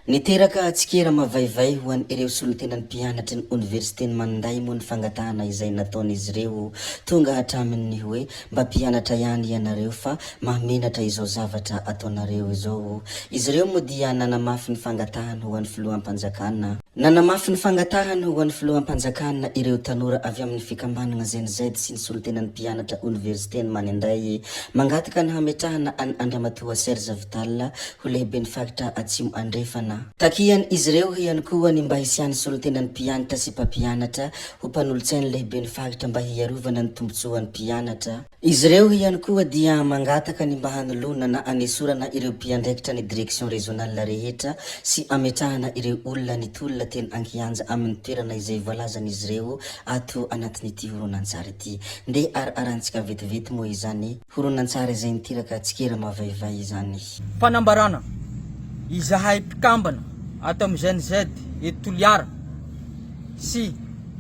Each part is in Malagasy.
Niteraka tsikera mavaivay ho an'ireo solontenan'ny mpianatry ny oniversiten'i Maninday moa ny fangatahana izay nataon'izy ireo. Tonga hatramin'ny hoe mba mpianatra ihany ianareo fa mahamenatra izao zavatra ataonareo izao. Izy ireo moa dia nanamafy ny fangatahany ho an'ny filoham-panjakana. Nanamafy ny fangatahany ho an'ny filoham-panjakana ireo tanora avy amin'ny fikambanana Gen Z sy ny solontenan'ny mpianatra oniversiten'i Maninday. Mangataka ny hametrahana an'i Andriamatoa Serge Vital ho lehiben'ny faritra Atsimo Andrefana. Takian' izy ireo ihany koa ny mba hisian'ny solontenan'ny mpiantra sy mpampianatra ho mpanolotsain'ny lehiben'ny faritra mba hiarovana ny tombontsoan'ny mpianatra. Izy ireo ihany koa dia mangataka ny mba hanoloana na anesorana ireo mpiandraikitra ny direction régionale rehetra sy ametrahana ireo olona nitolona teny ankianja amin'ny toerana izay voalazan'izy ireo ato anatin'ity horonantsary ity. Ndeha ary arahantsika vetivety moa izany Horonantsary izay niteraka tsikera mavaivay izany. Fanambarana, Izahay mpikambana ato amin'ny Gen Z eto Toliara sy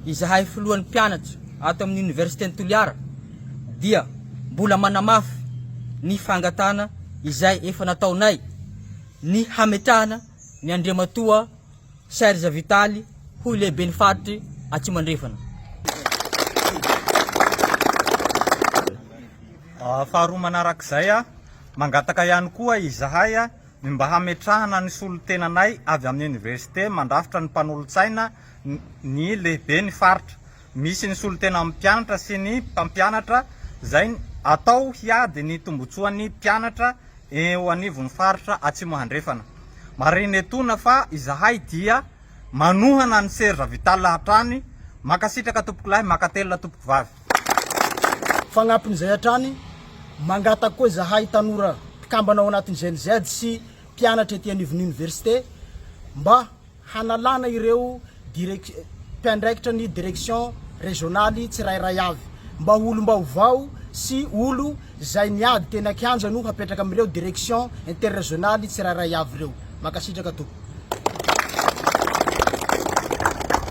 izahay filohan'ny mpianatra ato amin'ny Oniversiten'i Toliara dia mbola manamafy ny fangatahana izay efa nataonay ny hametrahana ny Andriamatoa Serge Vitaly hoy lehiben'ny faritry Atsimo Andrefana. Faharoa manarak'izay, mangataka ihany koa izahay ny mba hametrahana ny solontenanay avy amin'ny oniversite mandrafitra ny mpanolotsaina ny lehiben'ny faritra. Misy ny solontenan'ny mpianatra sy ny mpampianatra izay atao hiady ny tombotsoan'ny mpianatra eo anivon'ny faritra Atsimo Andrefana. Marihina etoana fa izahay dia manohana an'i Serge Vital hatrany. Mankasitraka tompokolahy, mankatelina tompokovavy. Fagnampin'izay hatrany, mangataka koa izahay tanora mpikambana ao anatin'ny Gen Z sy mpianatra ety anivon'ny oniversite mba hanalana ireo direc mpiandraikitra ny direction régionale tsirairay avy mba ho olom-baovao sy olo izay niady teny an-kianja no hapetraka amin'ireo direction interregionale tsirairay avy ireo. Mankasitraka tompoko.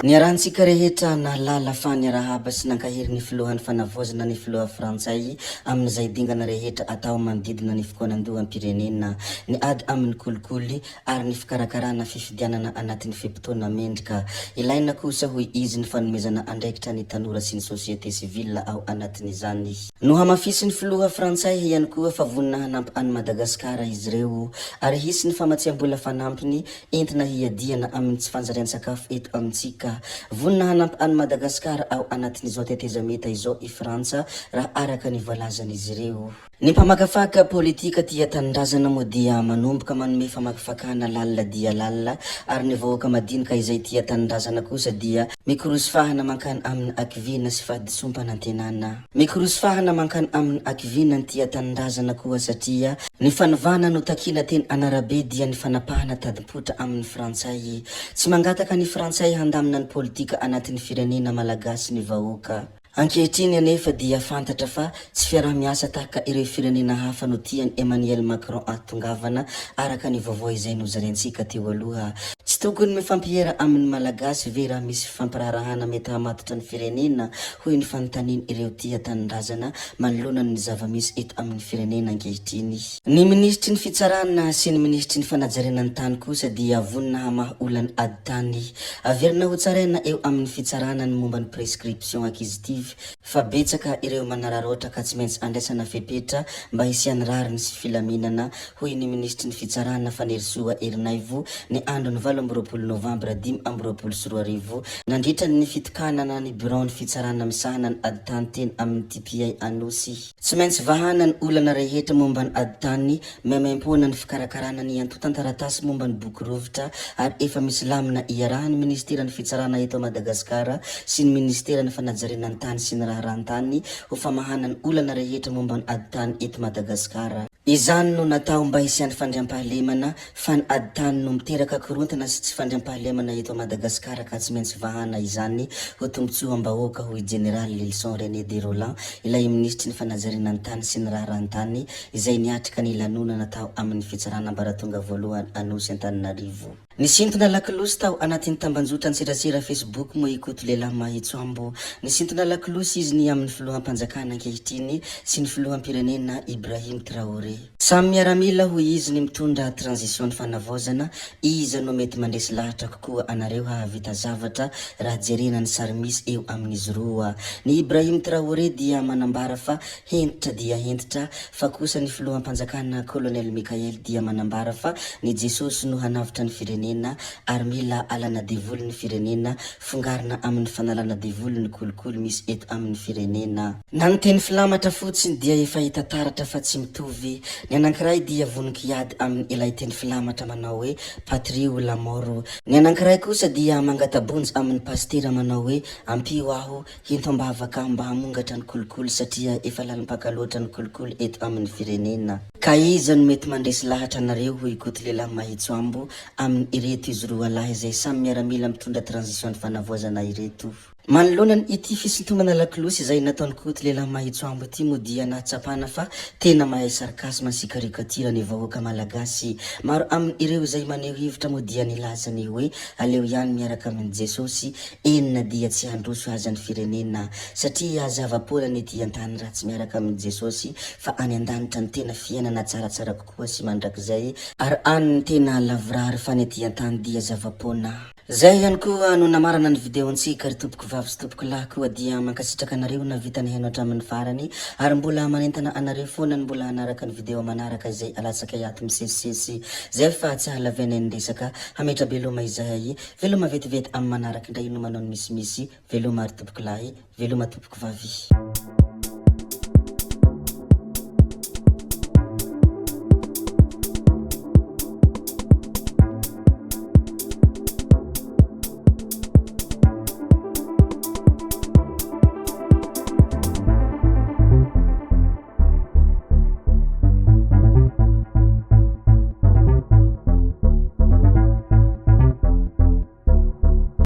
Niarahantsika rehetra nahalala fa niarahaba sy nankahery ny filohan'ny fanavaozana ny filoha frantsay amin'izay dingana rehetra atao manodidina ny fikaonandoham-pirenena, ny ady amin'ny kolikoly, ary ny fikarakarana fifidianana anatin'ny fe-potoana mendrika. Ilaina kosa, hoy izy, ny fanomezana andraikitra ny tanora sy ny société civile ao anatin'izany. Nohamafisin'ny filoha frantsay ihany koa fa vonona hanampy an'i Madagasikara izy ireo ary hisy ny famatsiam-bola fanampiny entina hiadiana amin'ny tsy fanjarian-tsakafo eto amintsika. Vonona hanampy an'i Madagasikara ao anatin'izao tetezamita izao i Frantsa raha araka ny voalazan'izy ireo. Ny mpamakafaka politika tia tanindrazana moa dia manomboka manome famakafakana lalina dia lalina ary ny vahoaka madinika izay tia tanindrazana kosa dia mikorosy fahana mankany aminy hakiviana sy fahadisoam-panantenana. Mikorosy fahana mankany aminy hakiviana ny tia tanindrazana koa satria ny fanovana no takiana teny an'arabe dia ny fanapahana tadim-poitra aminy frantsay. Tsy mangataka ny frantsay handamina ny politika anatin'ny firenena malagasy ny vahoaka. Ankehitriny anefa dia fantatra fa tsy fiaraha-miasa tahaka ireo firenena hafa no tian'i Emmanuel Macron ahatongavana, araka ny vaovao izay nozarentsika teo aloha. Tsy tokony mifampiera amin'ny Malagasy ve raha misy fifampiraharahana mety hahamatotra ny firenena, hoy ny fanontanian'ireo tia tanindrazana manoloana ny zava-misy eto amin'ny firenena ankehitriny. Ny minisitry ny fitsarana sy ny minisitry ny fanajariana ny tany kosa dia vonona hamaha olan'ny ady tany. Averina ho tsaraina eo amin'ny fitsarana ny momba ny prescription acquisitive fa betsaka ireo manararaotra ka tsy maintsy andraisana fepetra mba hisian'ny rariny sy filaminana, hoy ny minisitry ny fitsarana Fanirisoa Ernaivo ny andron'ny 28 novambra 2025 nandritra ny fitokanana ny biraon'ny fitsarana misahana ny ady tany teny amin'ny TPI Anosy. Tsy maintsy vahana ny olana rehetra momba ny ady tany, maimaimpoana ny fikarakarana ny antontan-taratasy momba ny boky rovitra ary efa misy lamina iarahan'ny Minisiteran'ny Fitsarana eto Madagasikara sy ny Minisiteran'ny Fanajariana ny tany sy ny Raharahan-tany ho famahana ny olana rehetra momba ny ady tany eto Madagasikara. Izany no natao mba hisian'ny fandriampahalemana fa ny ady tany no miteraka korontana sy tsy fandriampahalemana eto Madagasikara ka tsy maintsy vahana izany ho tombotsoam-bahoaka hoy Jeneraly Lylison René de Rolland ilay minisitry ny fanajariana ny tany sy ny raharahan-tany izay niatrika ny lanonana tao amin'ny fitsarana ambaratonga voalohany Anosy Antananarivo. Nisintona lakolosy tao anatin'ny tambanjotran-tserasera Facebook moa i Koto Lehilahy Mahitsoambo. Nisintona lakolosy izy ny amin'ny filoham-panjakana ankehitriny sy ny filoham-pirenena Ibrahim Traoré. Traoré. Samy miaramila hoy izy ny mitondra transition ny fanavaozana, iza no mety mandresy lahatra kokoa anareo hahavita zavatra raha jerena ny sary misy eo amin'izy roa. Ny Ibrahim Traoré dia manambara fa hentitra dia hentitra fa kosa ny filoham-panjakana Colonel Mickael dia manambara fa ny Jesosy no hanavotra ny firenena ary mila alana devoly ny firenena fongarina amin'ny fanalana devoly ny kolikoly misy eto amin'ny firenena. Na ny teny filamatra fotsiny dia efa hita taratra fa tsy mitovy. Ny anankiray dia vonon-kiady amin ilay teny filamatra manao hoe patrie ou la mort. Ny anankiray kosa dia mangata-bonjy amin'ny pasitera manao hoe ampio aho hento am-bavaka mba hamongatra ny kolikoly satria efa lalim-paka loatra ny kolikoly eto amin'ny firenena. Ka iza no mety mandresy lahatra anareo hoy Koto lehilahy mahitsoambo amin ireto izy roalahy izay samy miaramila mitondra transition ny fanavoazana ireto. Manoloana ity fisintomana lakolosy izay nataon'i Koto lehilahy mahitsoambo ity moa dia nahatsapana fa tena mahay sarcasme sy caricature ny vahoaka malagasy. Maro amin'ireo izay maneho hevitra moa dia nilaza ny hoe aleo ihany miaraka amin'i Jesosy eny na dia tsy handroso aza ny firenena satria zava-poana ny ety an-tany raha tsy miaraka amin'i Jesosy fa any an-danitra ny tena fiainana tsaratsara kokoa sy mandrakizay ary any ny tena lavorary fa ny ety an-tany dia zava-poana. Zay ihany koa no namarana ny video-ntsika ry tompoko vavy sy tompoko lahy koa dia mankasitraka anareo navita nihaino hatramin'ny farany ary mbola manentana anareo foana ny mbola hanaraka ny video manaraka izay alatsakay ato misesisesy zay fa tsy hahalavianay ny resaka hametra-beloma izahay veloma vetivety amin'ny manaraka indray no manao ny misimisy veloma ry tompoko lahy veloma tompoko vavy.